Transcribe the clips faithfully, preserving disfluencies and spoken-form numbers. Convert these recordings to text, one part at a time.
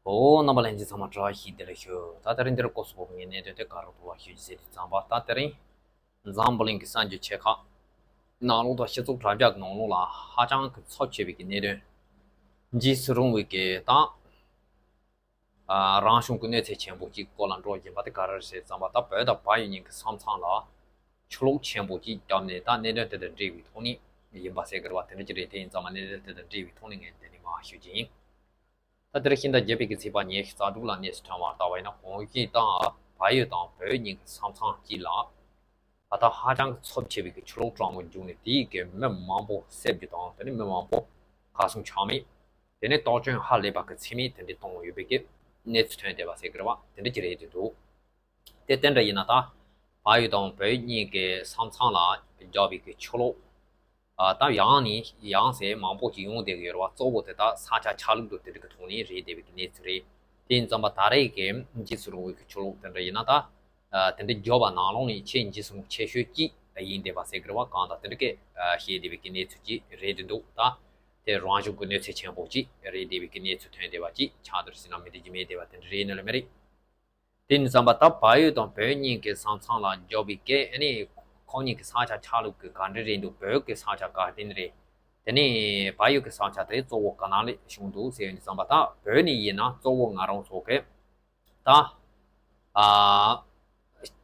ཨོ། རྣམ་པ་ལྷན་རྒྱས་ཚང་མ་བཀྲ་ཤིས་བདེ་ལེགས་ཞུ། ད་དེ་རིང་འདིར་སྐོར་སོགས་ངས་གནད་དོན་དེ་ག་རེ་འདུག་བ་ཞུ་རྒྱུ་ཟེར་དུས་ཙམ་པ། ད་དེ་རིང་འཛམ་བུ་གླིང་གི་གསར་འགྱུར་ཆེ་ཁག་ནང་ལོགས་དང་སྤྱི་ཚོགས་དྲ་རྒྱ་གི་ནང་ལོགས་ལ་ཧ་ཅང་གི་འཚབ་ཆེ་བའི་གི་གནད་དོན། འཇིགས་སུ་རུང་བའི་གི་དང་། ཨ། རང་བྱུང་གི་གནོད་འཚེ་ཆེན་པོ་གཅིག་སྐོར་ལ་འགྲོ་བཞིན་པ་དེ་ག་རེ་རེད་ཟེར་ཙམ་པ། ད་བོད་དང་བལ་ཡུལ་གཉིས་ཀྱི་ས་མཚམས་ལ་ཆུ་ལོག་ཆེན་པོ་གཅིག་བརྒྱབ་ནས། ད་གནད་དོན་དེ་དང་འབྲེལ་བའི་ཐོག་ནས་ཡིན་པ་ཟེར་གི་རེད་བ། དེ་འདྲ་ཅིག་རེད། དེ་ཡིན་ཙང་མ་གནད་དོན་དེ་དང་འབྲེལ་བའི་ཐོག་ནས་ངས་འདི་ནས་མར་ཞུ་རྒྱུ་ཡིན། ད་དེ་རིང་ཕྱི་ཟླ་བརྒྱད་པའི་གི་ཚེས་པ་ཉི་ཤུ་རྩ་དྲུག་ལ་གནས་ཚུལ་ཐོན་པར་བལྟ་བ་ཡིན་ན། གོང་ཞུས་ལྟར་བལ་ཡུལ་དང་བོད་གཉིས་ཀྱི་ས་མཚམས་དཀྱིལ་ལ་ད་ལྟ་ཧ་ཅང་གི་འཚབ་ཆེ་བའི་གི་ཆུ་ལོག་གྲང་མོ་བརྒྱུགས་ནས། དེའི་གི་མི་མང་པོ་བསད་རྒྱུ་དང་། དེ་ནས་མི་མང་པོ་གར་སོང་ཆ་མེད། དེ་ནས་སྟོབས་ཆེན་ཧ་ལས་པ་གི་འཚེ་མེད་དེ་འདྲ་བཏང་ཡོད་པའི་གི་གནས་ཚུལ་ཐོན་བསྡད་པ་ཟེར་གི་རེད་བ། དེ་འདྲ་ཅིག་རེད་དེ་འདུག་དེ་དེ་འདྲ་ཡིན་ན། ད་བལ་ཡུལ་དང་བོད་གཉིས་ཀྱི་ས་མཚམས་ལ་བརྒྱབ་པའི་གི་ཆུ་ལོག་ཨ། ད་ཡང་ནས་ཡང་ཟེར་མང་པོ་ཞིག་ཡོང་བསྡད་ཀྱི་ཡོད་རེད་བ། གཙོ་བོ་དེ་ད་ས་ཆ་ཆ་ལུགས་དང་དེ་འདྲ་གི་ཐོག་ནས་རེད་བསྡད་པའི་གི་གནས་ཚུལ་རེད། དེ་ཡིན་ཙམ་པ་ད་རེས་ཀྱི་འཇིགས་སུ་རུང་བའི་གི་ཆུ་ལོག་དེ་འདྲ་ཡིན་ན། ད་ཨ། དེ་འདྲ་བརྒྱབ་པ་ནང་ལོགས་ནས་ཆེས་འཇིགས་སུ་རུང་ཆེ་ཤོས་གཅིག་ཡིན་བསྡད་པ་ཟེར་གི་རེད་བ། གང་ལྟར་དེ་འདྲ་གི་ཨ། བཤད་བསྡད་པའི་གི་གནས་ཚུལ་གཅིག་རེད་དེ་འདུག་ད་དེ་རང་བྱུང་གི་གནོད་འཚེ་ཆེན་པོ་གཅིག་རེད་བསྡད་པའི་གི་གནས་ཚུལ་ཐོན་བསྡད་པ་གཅིག་ཆགས་འདུག་ཟེར་ན་མི་འགྲིག་གི་མེད་བསྡད་པ་དེ་འདྲ་རེད་ནི་ལ་མི་རེད། དེ་ཡིན་ཙམ་པ་ད་བལ་ཡུལ་དང་བོད་གཉིས་ཀྱི་ས་མཚམས་ལ་བརྒྱབ་པའི་གི་ཨ་ནི་ཁོང་གཉིས་ཀྱི་ས་ཆ་ཆ་ལུགས་ཀྱི་ག་འདྲ་རེད་འདུག་བོད་ཀྱི་ས་ཆ་ག་དེ་ནས་རེད། དེ་ནས་བལ་ཡུལ་གྱི་ས་ཆ་དེ་གཙོ་བོ་ག་ན་ལ་བྱུང་འདུག་ཟེར་ཡོང་དུས་ཙམ་པ། ད་བོད་ནས་ཡིན་ན་གཙོ་བོ་ང་རང་ཚོ་གི་ད་ཨ་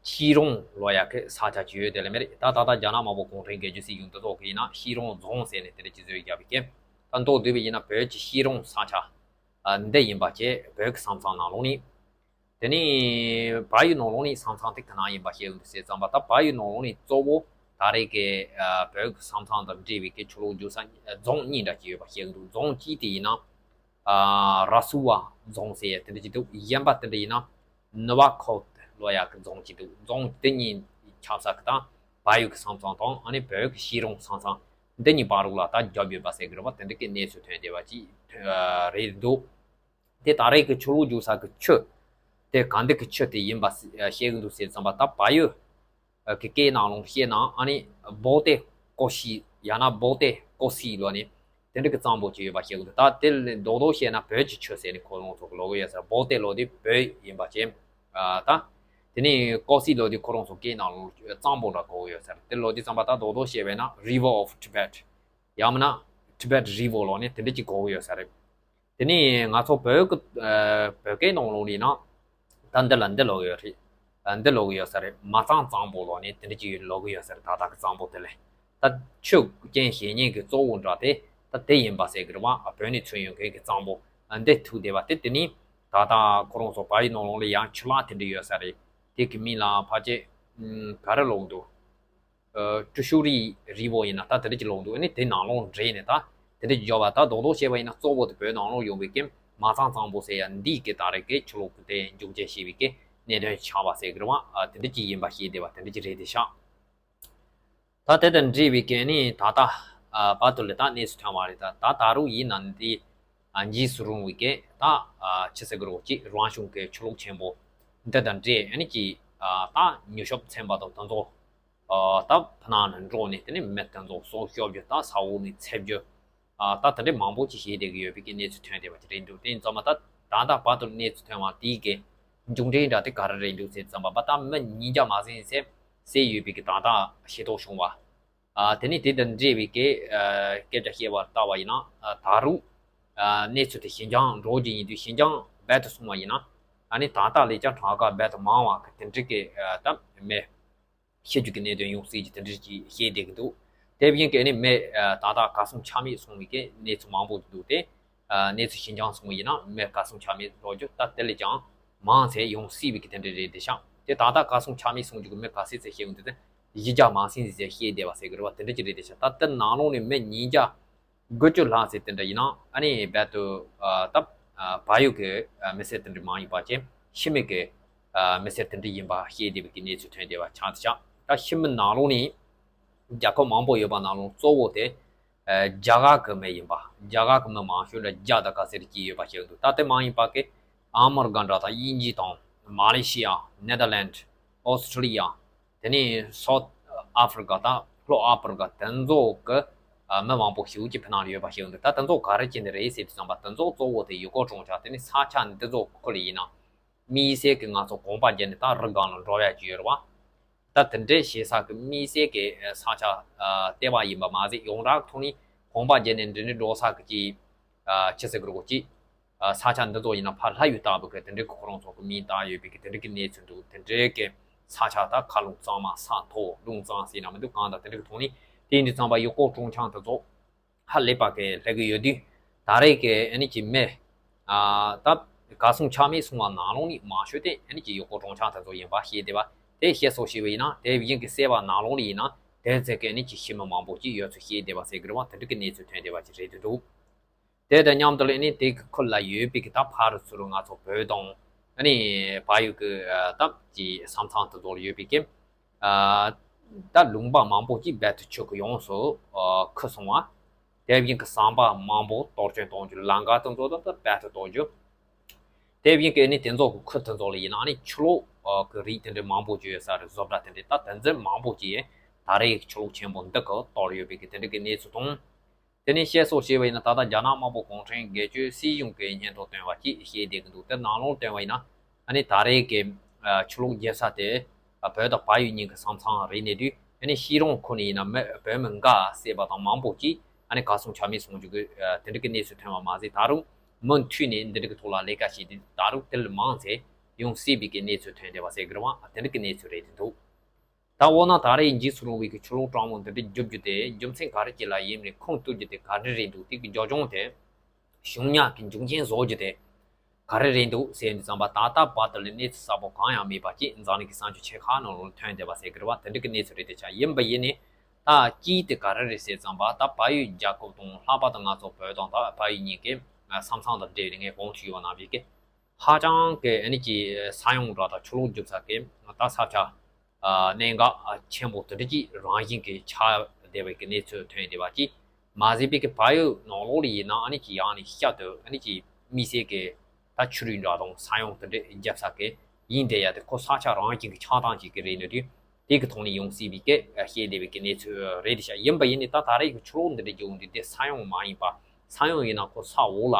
ཤི་རོང་ལབ་ཡག་གི་ས་ཆ་ཅིག་ཡོད་དེ་ལ་མེད་རེད། ད་ད་ལྟ་རྒྱ་ནག་དམར་པོ་གུང་ཁྲན་སྒེར་གཅོད་སྲིད་གཞུང་འདི་ཚོ་གི་ཡིན་ན་ཤི་རོང་རྫོང་ཟེར་ནས་དེ་འདྲ་ཅིག་བཟོས་བཞག་པའི་གི། ད་མདོར་བསྡུས་པ་ཡིན་ན་བོད་ཀྱི་ཤི་རོང་ས་ཆ་ཨ། འདི་ཡིན་པ་བྱས། བོད་ཀྱི་ས་མཚམས་ནང་ལོགས་ནས། དེ་ནས་བལ་ཡུལ་ནང་ལོགས་ནས་ས་མཚམས་དེ་ག་ན་ཡིན་པ་བཤད་ཀྱི་འདུག་ཟེར་ཙམ་པ། ད་བལ་ཡུལ་ནང་ལོགས་ནས་གཙོ་བོ་ད་རེས་ཀྱི་ཨ། བོད་ཀྱི་ས་མཚམས་དང་འབྲེལ་བའི་གི་ཆུ་ལོག་རྒྱུག་ས་རྫོང་གཉིས་འདྲ་ཅིག་ཡོད་པ་བཤད་ཀྱི་འདུག་རྫོང་གཅིག་དེ་ཡིན་ན་ཨ། ར་སུ་བ་རྫོང་ཟེར་ཡ་དེ་འདྲ་ཅིག་འདུག་གཞན་པ་དེ་འདྲ་ཡིན་ན་ནུ་བ་ཁོ་ལབ་ཡག་གི་རྫོང་ཅིག་འདུག་རྫོང་དེ་གཉིས་ཆགས་ས་གི་ད་བལ་ཡུལ་གྱི་ས་མཚམས་དང་ཨ་ནི་བོད་ཀྱི་ཤི་རོང་ས་མཚམས་འདི་གཉིས་བར་རུ་ལ་ད་བརྒྱབ་ཡོད་པ་ཟེར་གི་རེད་བ། དེ་འདྲ་གི་གནས་ཚུལ་ཐོན་བསྡད་པ་ཅིག་ཨ། རེད་འདུག་དེ་ད་རེས་ཀྱི་ཆུ་ལོག་རྒྱུག་ས་གི་ཆུ་དེ་ག་འདི་གི་ཆུ་དེ་ཡིན་པ་བཤད་གི་འདུག་ཟེར་ཙམ་པ། ད་བལ་ཡུལ་གི་སྐད་ནང་ལོགས་བཤད་ན་ཨ་ནི་བོ་ཏེ་ཀོ་ཤི་ཡང་ན་བོ་ཏེ་ཀོ་སི་ལབ་ནས་དེ་འདྲ་གི་གཙང་པོ་ཅིག་ཡོད་པ་བཤད་གི་འདུག་ད་དེ་ལས་རྡོག་རྡོག་བཤད་ན་བོད་ཀྱི་ཆུ་ཟེར་ནས་ཁོ་རང་ཚོ་གི་ལབ་གི་ཡོད་ས་རེད། བོ་ཏེ་ལབ་དུས་བོད་ཡིན་པ་བྱས། ཨ། ད་དེ་ནས་ཀོ་སི་ལབ་དུས་ཁོ་རང་ཚོ་སྐད་ནང་ལོགས་གཙང་པོ་འདྲ་གོ་གི་ཡོད་ས་རེད། དེ་ལབ་དུས་ཙམ་པ་ད་རྡོག་རྡོག་བཤད་པས་ན་River of Tibet ཡང་མིན་ན་Tibet River ལབ་ནས་དེ་འདྲ་ཅིག་གོ་གི་ཡོད་ས་རེད། དེ་ནས་ང་ཚོ་བོད་ཀྱི་ཨ། བོད་སྐད་ནང་ལོགས་ནས་ན་ད་འདི་ལ་འདི་ལབ་ཀྱི་ཡོད་རེད། ཨ། འདི་ལབ་ཀྱི་ཡོད་ས་རེད། མ་གཙང་གཙང་པོ་ལབ་ནས་དེ་འདྲ་ཅིག་ལབ་ཀྱི་ཡོད་ས་རེད། ད་ལྟ་གི་གཙང་པོ་དེ་ལས་ད་ཆུ་རྐྱེན་བྱེད་མཁན་གྱི་གཙོ་བོ་འདྲ་དེ་ད་དེ་ཡིན་པ་ཟེར་གི་རེད་བ། ཨ། བོད་ནས་ཐོན་ཡོང་མཁན་གྱི་གཙང་པོ་ཨ། འདི་ཐུག་བསྡད་པ་དེ། དེ་ནས་ད་ལྟ་ཁོ་རང་ཚོ་བལ་ཡུལ་ནང་ལོགས་ལ་ཡང་ཆུ་ལག་དེ་འདྲ་ཡོད་ས་རེད། དེ་གི་མིང་ལ་ཕལ་ཆེར་ཨ། ག་རེ་ལབ་འདུག་ཨ། ཀྲུ་ཤུ་རི་རི་བོ་ཡིན་ན་ད་དེ་འདྲ་ཅིག་ལབ་འདུག་ཨ་ནི་དེ་ནང་ལོགས་འདྲེས་ནས་ད་དེ་འདྲ་བརྒྱབ་པ། ད་རྡོག་རྡོག་བཤད་པ་ཡིན་ན་གཙོ་བོ་དེ་བོད་ནང་ལོགས་ཡོང་བའི་གི་མ་གཙང་གཙང་པོ་ཟེར་ཡ་འདི་གི་ད་རེས་ཀྱི་ཆུ་ལོག་གི་དེ་མཇུག་འབྲས་བྱས་པའི་གི་གནད་དོན་ཆགས་པ་ཟེར་གི་རེད་བ། ཨ། དེ་འདྲ་ཅིག་ཡིན་པ་ཤེས་བསྡད་པ་དེ་འདྲ་ཅིག་རེད་དེ་ཤག་ད་དེ་དང་འབྲེལ་བའི་གི་ནི་ད་ལྟ་ཨ། བར་དུ་ལ་ད་གནས་ཚུལ་ཐོན་པ་རེད། ད་ད་ད་རུང་ཡིན་ན་འདི་ཨ། འཇིགས་སུ་རུང་བའི་གི་ད་ཨ། ཆི་ཟེར་གི་རེད། ཅིག་རང་བྱུང་གི་ཆུ་ལོག་ཆེན་པོ་འདི་དང་འབྲེལ་ཨ་ནི་ཅིག་ཨ། ད་ཉུང་ཤོས་ཚན་པ་དང་དེ་ཚོ་ཨ། ད་ཕ་ནང་ནས་འགྲོ་ནས་དེ་ནས་མི་དེ་ཚོ་སྲོག་སྐྱོབ་རྒྱུ། ད་ས་འོག་ནས་འཚོལ་རྒྱུ། ཨ། ད་དེ་འདྲའི་མང་པོ་ཅིག་བྱས་བསྡད་ཀྱི་ཡོད་པའི་གི་གནས་ཚུལ་ཐོན་བསྡད་པ་ཅིག་རེད་འདུག་དེ་ཡིན་ཙང་མ་ད་ད་ལྟ་བར་དུ་གནས་ཚུལ་ཐོན་པ་དེའི་གི་མཇུག་འབྲས་འདྲ་དེ་ག་རེ་རེད་འདུག་ཟེར་ཙམ་པ། ད་མི་ཉིས་བརྒྱ་མ་ཟིན་ཟེར་ཟེར་ཡོད་པའི་གི་ད་ལྟ་ཤེས་རྟོགས་བྱུང་བ། ཨ། དེ་ནས་དེ་དང་འབྲེལ་བའི་གི་ཨ། སྐད་ཆ་བཤད་པར་ལྟ་བ་ཡིན་ན། ཨ། ད་རུང་ཨ། གནས་ཚུལ་དེ་ཞི་འཇམ་འགྲོ་རྒྱུ་ཡིན་དུས་ཞི་འཇམ་རྦད་དེ་སོང་བ་ཡིན་ན། ཨ་ནི་ད་ལྟ་ལས་ཀྱང་གྲངས་ཀ་རྦད་དེ་མང་བ་གི་དེ་འདྲ་གི་ཨ། ད་མི་ཤི་རྒྱུ་གི་གནད་དོན་ཡོང་སྲིད་ཀྱི་དེ་འདྲ་ཅིག་བཤད་བསྡད་ཀྱི་འདུག་དེ་བཞིན་གི་ཨ་ནི་མི་ཨ། ད་ལྟ་གར་སོང་ཆ་མེད་སོང་བའི་གི་གནས་ཚུལ་མང་པོ་འདུག་དེ་ཨ། གནས་ཚུལ་ཞི་འཇམ་སོང་བ་ཡིན་ན་མི་གར་སོང་ཆ་མེད་འགྲོ་རྒྱུ་ད་དེ་ལས་ཀྱང་མང་ཙམ་ཡོང་སྲིད་པའི་གི་དེ་འདྲ་རེད་དེ་ཤག་དེ་ད་ལྟ་གར་སོང་ཆ་མེད་སོང་རྒྱུ་གི་མི་ག་ཚད་ཙམ་བཤད་ཡོང་དུས་དེ་བཞི་བརྒྱ་མ་ཟིན་ཙམ་བཤད་བསྡད་པ་ཟེར་གི་རེད་བ། དེ་འདྲ་ཅིག་རེད་དེ་ཤག་ད་དེ་ནང་ལོགས་ནས་མི་ཉིས་བརྒྱ་དགུ་བཅུ་ལྷག་ཙམ་དེ་འདྲ་ཡིན་ན་ཨ་ནི་རྦད་དེ་ཨ། ད་ཨ། བལ་ཡུལ་གི་ཨ། མི་སེར་དེ་འདྲ་མ་ཡིན་པ་ཅན་ཕྱི་མི་གི་ཨ། མི་སེར་དེ་འདྲ་ཡིན་པ་བཤད་བསྡད་པའི་གི་གནས་ཚུལ་ཐོན་བསྡད་པ་ཆགས་དེ་ཤག་ད་ཕྱི་མི་ནང་ལོགས་ནས་རྒྱལ་ཁབ་མང་པོ་ཡོད་པ་ནང་ལོགས་གཙོ་བོ་དེ་ཨ། རྒྱ་གར་གི་མི་ཡིན་པ། རྒྱ་གར་གི་མི་མང་ཤོས་ལ་རྒྱ་དང་ག་ཟེར་གྱི་ཡོད་པ་ཞིག་འདུག་ད་དེ་མ་ཡིན་པ་གི་ཨ་མི་རི་ཀ་འདྲ་དང་དབྱིན་ཇི་དང་མ་ལེ་ཤི་ཡ། ནེ་དར་ལེནཌ། ཨོ་སི་ཊྲེ་ལི་ཡ། དེ་ནས་སའུཐ་ཨ་ཧྥི་རི་ཀ་དང་ལྷོ་ཨ་ཧྥི་རི་ཀ་དེ་ཚོ་གི་ ཨ་མི་མང་པོ་ཞིག་གིས་ཕི་ནང་ལ་ཡོད་པ་ཞིག་འདུག་ད་དེ་ཚོ་ག་རེ་བྱས་ནས་རེད་ཟེར་དུས་ཙམ་པ། དེ་ཚོ་གཙོ་བོ་དེ་ཡུལ་སྐོར་གྲོང་ཁྱེར་དེ་ནི་ས་ཆ་འདི་ཚོ་ཁུལ་ཡིན་ན། དམིགས་བསལ་གྱི་ང་ཚོ་གོམ་པ་བརྒྱབ་ནས་ད་རི་སྒང་ལ་འགྲོ་ཡ་ཅིག་ཡོད་རེད་བ། ད་དེ་འདྲའི་ཞེ་ས་གི་དམིགས་བསལ་གྱི་ས་ཆ་ཨ་ལྟེ་བ་ཡིན་པ་མ་ཟད། ཡོངས་གྲགས་ཐོག་ནས་གོམ་པ་བརྒྱབ་ནས་འདི་འདྲའི་འགྲོ་ས་གི་ཅིག་ཨ་ཅི་ཟེར་དགོས་རེད་གོ། ཅིག་ཨ་ས་ཆ་འདི་ཚོ་ཡིན་ན་ཕར་ལྷ་ཡུལ་ལྟ་བུ་གི་དེ་འདྲའི་གི་ཁོ་རང་ཚོ་གི་མིང་བཏགས་ཡོད་པའི་གི་དེ་འདྲའི་གི་གནས་ཚུལ་འདུག་དེ་འདྲའི་གི་ས་ཆ་ད་མཁའ་རླུང་གཙང་མ། ས་མཐོ་རླུང་གཙང་ཟེར་ན་མི་འདུག་གང་ལྟར་དེ་འདྲའི་གི་ཐོག་ནས། དེ་ཡིན་དུས་ཙམ་པ་ཡུལ་སྐོར་གྲོང་ཁྱེར་དེ་ཚོ་ཧ་ལས་པ་གི་སླེབས་གི་ཡོད་དུས། ད་རེས་ཀྱི་ཨ་ནི་ཅིག་མི་ཨ་ད་གར་སོང་ཆ་མེད་སོང་བ་ནང་ལོགས་ནས་མང་ཤོས་དེ་ཨ་ནི་ཅིག་ཡུལ་སྐོར་གྲོང་ཁྱེར་དེ་ཚོ་ཡིན་པ་ཤེས་བསྡད་པ། དེ་བཤད་སྲོལ་ཞིག་ཡིན་ན། དེ་བཞིན་གྱི་སེ་བ་ནང་ལོགས་ལ་ཡིན་ན་དེ་ཚོ་གི་ཨ་ནི་ཅིག་ཤི་མི་མང་པོ་ཅིག་ཡོད་ཚུལ་ཤེས་བསྡད་པ་ཟེར་གི་རེད་བ། དེ་འདྲ་གི་གནས་ཚུལ་ཐོན་བསྡད་པ་ཅིག་རེད་འདུག་དེ་དང་མཉམ་དུ་ལ་ཨ་ནི་དེ་གི་ཁུལ་ལ་ཡོད་པའི་གི་ད་ཕ་རུ་ཚུ་རུ་ང་ཚོ་བོད་དང་ཨ་ནི་བལ་ཡུལ་གི་ཨ་ད་ཅིག་ས་མཚམས་དེ་ཚོ་ལ་ཡོད་པའི་གི་ཨ་ད་ལུང་པ་མང་པོ་ཅིག་རྦད་དེ་ཆུ་གིས་ཡོངས་སུ་ཨ་ཁུ་སོང་བ། དེ་བཞིན་གྱི་ཟམ་པ་མང་པོ་གཏོར་སྐྱོན་གཏོང་རྒྱུ། ལམ་ཁ་དེ་ཚོ་ད་རྦད་དེ་གཏོར་རྒྱུ། དེ་བཞིན་གྱི་ཨ་ནི་དེ་ཚོ་གི་ཁུལ་དེ་ཚོ་ལ་ཡིན་ན་ཨ་ནི་ཆུ་ལོག་གི་རིགས་དེ་འདྲ་མང་པོ་ཅིག་ཡོད་ས་རེད། བཟོ་གྲྭ་དེ་འདྲ་ད་དེ་ཚོ་མང་པོ་ཅིག་ད་རེས་ཆུ་ལོག་ཆེན་པོ་འདི་གིས་གཏོར་ཡོད་པའི་གི་དེ་འདྲ་གི་གནས་ཚུལ་དང་། དེ་ནས་བཤད་སྲོལ་བྱས་པ་ཡིན་ན། ད་ལྟ་རྒྱ་ནག་དམར་པོ་གུང་ཁྲན་སྒེར་གཅོད་སྲིད་གཞུང་གིས་སྙན་ཐོ་བཏོན་པ་ཅིག་བཤད་བསྡད་ཀྱི་འདུག་དེ་ནང་ལོགས་བཏོན་པ་ཡིན་ན། ཨ་ནི་ད་རེས་ཀྱི་ཨ་ཆུ་ལོག་བརྒྱབ་ས་དེ་ཨ་བོད་དང་བལ་ཡུལ་གཉིས་ཀྱི་ས་མཚམས་རེད་གནས་དུས། ཨ་ནི་ཤི་གྲོངས་ཁོ་ན་ཡིན་ན་མི་བོད་མི་འགའ་བསད་པ་དང་མང་པོ་ཅིག་ཨ་ནི་གར་སོང་ཆ་མེད་སོང་རྒྱུ་གི་ཨ་དེ་འདྲ་གི་གནས་ཚུལ་ཐོན་པ་མ་ཟད། ད་རུང་མུ་མཐུད་ནས་འདི་འདྲ་གི་ཐོག་ལ་ལས་ཀ་བྱས་ཏེ་ད་རུང་དེ་ལས་མང་ཚད་ཡང་བསད་པའི་གི་གནས་ཚུལ་ཐོན་བསྡད་པ་ཟེར་གི་རེད་བ། དེ་འདྲ་གི་གནས་ཚུལ་རེད་དེ་འདུག་ད་འོ་ན་ད་རེས་འཇིགས་སུ་རུང་བའི་གི་ཆུ་ལོག་གྲང་མོ་འདི་འདྲ་རྒྱུག་རྒྱུ་དེ་རྒྱུ་མཚན་ག་རེ་ཅིག་ལ་ཡིན་རེད། ཁུངས་གཏུག་རྒྱུ་དེ་ག་འདྲ་རེད་འདུག་དེ་གི་རྒྱབ་ལྗོངས་དེ། བྱུང་ཉག་གི་འབྱུང་རྐྱེན་བཟོ་རྒྱུ་དེ་ག་རེ་རེད་འདུག་ཟེར་དུས་ཙམ་པ། ད་ལྟ་བར་དུ་ལ་གནས་ཚུལ་གསལ་པོ་གང་ཡང་མེད་པ་ཅིག་འཛམ་གླིང་གི་གསར་འགྱུར་ཆེ་ཁག་ནང་ལ་ཐོན་བསྡད་པ་ཟེར་གི་རེད་བ། དེ་འདྲ་གི་གནས་ཚུལ་རེད་དེ་ཆགས། ཡིན་པ་ཡིན་ནའི་ད་དཀྱིལ་དེ་ག་རེ་རེད་ཟེར་ཙམ་པ། ད་བལ་ཡུལ་རྒྱལ་ཁབ་དང་ལྷག་པར་དུ་ང་ཚོ་བོད་དང་ད་བལ་ཡུལ་གཉིས་ཀྱི་ས་མཚམས་དང་འབྲེལ་བའི་ངས་གོང་དུ་ཞུས་པ་ནང་བཞིན་གྱི་ཧ་ཅང་གི་ཨ་ནི་ཀྱི་ས་ཡོམ་ར་དང་ཆུ་ལོག་རྒྱུག་ས་གི་ད་ས་ཆ་ཨ་གནད་འགག་ཆེན་པོ་དེ་འདྲ་ཅིག་རང་བཞིན་གྱི་ཆགས་བསྡད་པའི་གི་གནས་ཚུལ་ཐོན་བསྡད་པ་ཅིག་མ་ཟད་པའི་གི་བལ་ཡུལ་ནང་ལོགས་ལ་ཡིན་ན་ཨ་ནི་ཀྱི་ཡང་ནས་བསྐྱར་དུ་ཨ་ནི་ཀྱི་དམིགས་བསལ་གྱི་ད་ཆུ་རུད་འདྲ་དང་ས་ཡོམ་དེ་འདྲ་བརྒྱབ་ས་གི་ཡིན་བསྡད་ཡ་དེ་ཁོ་ས་ཆ་རང་བཞིན་གྱི་ཆགས་སྟངས་ཅིག་གི་རེད་ནི་དུས། དེ་གི་ཐོག་ནས་ཡོང་སྲིད་པའི་གི་བཤད་བསྡད་པའི་གི་གནས་ཚུལ་རེད་ཤག་ཡིན་པ་ཡིན་ནའི་ད་ད་རེས་ཀྱི་ཆུ་ལོག་འདི་འདྲ་རྒྱུག་འདི་དེ་ས་ཡོམ་མ་ཡིན་པ། ས་ཡོམ་ཡིན་ན་ཁོ་ས་འོག་ལ་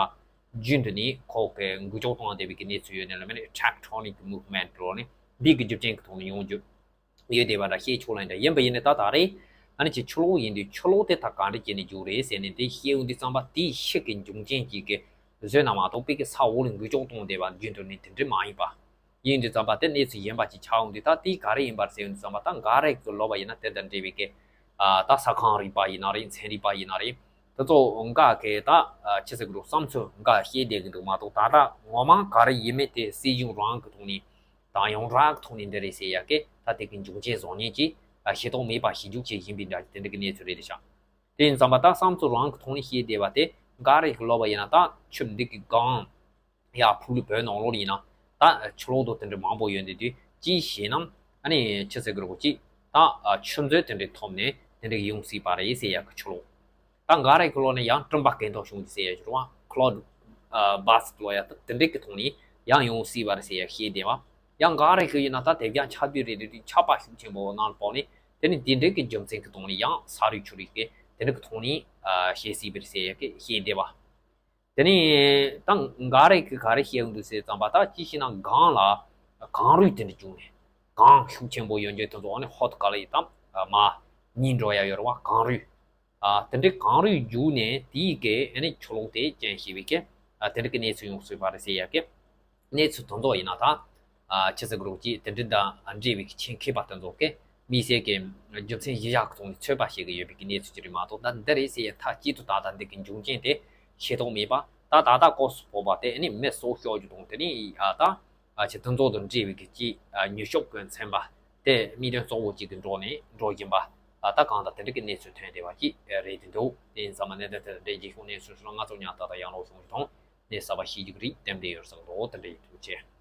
རྒྱུན་དུ་ནས་ཁོ་གི་འགུལ་སྐྱོད་གཏོང་བསྡད་པའི་གི་གནས་ཚུལ་ཡོད་ནི་ལ་མིན་ནི་tectonic movement འགྲོ་ནི་འདི་གི་རྒྱུ་རྐྱེན་གི་ཐོག་ནས་ཡོང་རྒྱུ་ཡོད་བསྡད་པ་འདྲ་བཤད་ཆོག་ལ་འདྲ། ཡིན་པ་ཡིན་ནའི་ད་ད་རེས་ཨ་ནི་ཅིག་ཆུ་ལོག་ཡིན་དུས་ཆུ་ལོག་དེ་ད་ག་འདྲ་བྱས་ནས་རྒྱུག་རེད་ཟེར་ནས་དེ་བཤད་འོང་དུས་ཙམ་པ། དེའི་ཕྱི་གི་འབྱུང་རྐྱེན་གཅིག་གི་བཟོས་ན་མ་གཏོགས་པའི་གི་ས་འོག་ལ་འགུལ་སྐྱོད་གཏོང་བསྡད་པ་རྒྱུན་དུ་ནས་དེ་འདྲ་མ་ཡིན་པ། ཡིན་དུས་ཙམ་པ་དེ་གནས་ཚུལ་ཡིན་པ་ཅིག་ཆགས་འོང་དུས། ད་དེ་ག་རེ་ཡིན་པར་ཟེར་འོང་དུས་ཙམ་པ། ད་འགའ་རེ་གི་ལབ་པ་ཡིན་ན་དེ་དང་འབྲེལ་བའི་གི་ཨ་ད་ས་ཁང་རིག་པ་ཡིན་ན་རེད། ཚན་རིག་པ་ཡིན་ན་རེད། དེ་ཚོ་འགའ་གི་ད་ཨ་ཅི་ཟེར་དགོས་རེད། བསམ་ཚུལ་འགའ་བཤད་བསྡད་གི་འདུག་མ་གཏོགས། ད་ལྟ་ངོ་མ་ག་རེ་ཡིན་མིན་དེ་སྲིད་གཞུང་རང་གི་ཐོག་ནས་དང་ཡོངས་གྲགས་ཐོག་ནས་འདི་རེད་ཟེར་ཡ་གི་ད་དེ་གི་འབྱུང་རྐྱེན་བཟོ་མཁན་གྱི་ཨ་ཤེས་རྟོགས་མེད་པ་ཞིབ་འཇུག་བྱེད་བཞིན་པའི་འདྲ་དེ་འདྲ་གི་གནས་ཚུལ་རེད་ཤག་དེ་ཡིན་ཙམ་པ་ད་བསམ་ཚུལ་རང་གི་ཐོག་ནས་བཤད་བསྡད་པ་དེ། འགའ་རེ་གི་ལབ་པ་ཡིན་ན་ད་ཆུ་འདི་གི་སྒང་ཡ་ཕུག་ལུ་བོད་ནང་ལོགས་ཡིན་ན་ད་ཆུ་ལོག་དང་དེ་འདྲ་མང་པོ་ཡོད་འདི་དུས། ཅིའི་ཕྱིར་ན་ཨ་ནི་ཆི་ཟེར་གི་རེད་གོ། ཅིག་ད་ཆུ་མཛོད་དེ་འདྲ་ཐོབ་ནས་དེ་འདྲ་ཡོང་སྲིད་པ་རེད་ཟེར་ཡ་གི་ཆུ་ལོག་ད་འགའ་རེ་གི་ལོག་ནས་ཡང་སྤྲིན་པ་གན་ཐོག་བྱུང་གི་ཟེར་ཡ་ཅིག་རེད་བ། cloud burst ལོ་ཡ་ད་དེ་འདྲ་གི་ཐོག་ནས་ཡང་ཡོང་སྲིད་པ་རེད་ཟེར་ཡ་བཤད་བསྡད་པ། ཡང་འགའ་རེ་གི་ཡིན་ན་ད་དེ་བྱས་ཆར་པ་རེད་དེ་དུས་ཆར་པ་ཤུགས་ཆེན་པོ་ནང་ལ་ཕོག་ནས་དེ་ནི་དེ་འདྲ་གི་རྒྱུ་མཚན་གི་ཐོག་ནས་ཡང་ས་རུད་ཆུ་རུད་གི་དེ་འདྲ་གི་ཐོག་ནས་ཨ་བཤད་སྲིད་པ་རེད་ཟེར་ཡ་གི་བཤད་བསྡད་པ། དེ་ནས་ད་འགའ་རེ་གིས་ག་རེ་བཤད་ཡོང་འདུག་ཟེར་ཙམ་པ། ད་ཅི་ཞེ་ན་སྒང་ལ་གངས་རུད་དེ་འདྲ་བྱུང་ནས། གངས་ཤུགས་ཆེན་པོ་ཡོད་འཇོག་དེ་ཚོ་ཨ་ནི་ཧོད་ག་ལ་ཡི་དམ་མ་ཉིན་འགྲོ་ཡ་ཡོད་རེད་བ། གངས་རུད། ཨ་དེ་འདྲའི་གངས་རུད་རྒྱུག་ནས་དེའི་གི་ཨ་ནི་ཆུ་ལོག་དེ་རྐྱེན་བྱས་པའི་གི་ཨ་དེ་འདྲ་གི་གནས་ཚུལ་ཡོང་སྲིད་པ་རེད་ཟེར་ཡ་གི་གནས་ཚུལ་དེ་ཚོ་ཡིན་ན། ད་ཨ་ཆི་ཟེར་གི་རེད་གོ། ཅིག་དེ་འདྲ་དང་འབྲེལ་བའི་གི་ཆེད་མཁས་པ་དེ་ཚོ་གིས་དམིགས་བསལ་གྱི་རྒྱུ་མཚན་གཞི་བཞག་གི་ཐོག་ནས་ཚོད་དཔག་བྱེད་ཀྱི་ཡོད་པའི་གི་གནས་ཚུལ་ཅིག་རེད་མ་གཏོགས། ད་འདི་རེད་ཟེར་ཡ་མཐའ་གཅིག་ཏུ་ད་ལྟ་འདི་གི་འབྱུང་རྐྱེན་དེ་ཤེས་རྟོགས་མེད་པ། ད་ད་ལྟ་སྐབས་སུ་བབས་པ་དེ་ཨ་ནི་མི་གསོ་སྐྱོབ་རྒྱུ་དང་། དེ་ནས་ཨ་ད་ཨ་ཆི་དེ་ཚོ་དང་འབྲེལ་བའི་གི་ཅིག་ཨ་མྱུར་སྐྱོབ་ཀྱི་ཚན་པ་དེ་དམིགས་དོན་གཙོ་བོ་གཅིག་གི་འགྲོ་ནས་འགྲོ་བཞིན་པ། ཨ་ད་གང་ལྟར་དེ་འདྲ་གི་གནས་ཚུལ་ཐོན་བསྡད་པ་ཅིག་རེད་དེ་འདུག་དེ་ཡིན་ཙང་མ་གནད་དོན་དེ་དང་འབྲེལ་རྗེས་ཤོག་གནས་ཚུལ་སོགས་ལ་ང་ཚོ་ཉག་ཏག་ཏག་ཡང་ལོག་བྱུང་རྒྱུ་དང་། གནས་གསར་པ་ཤེས་རྒྱུ་གི་རིགས་ཏན་ཏན་ཡོད་བསམ་འདུག་དེ་འདྲ་ཡིན། ཐུགས་རྗེ་ཆེ།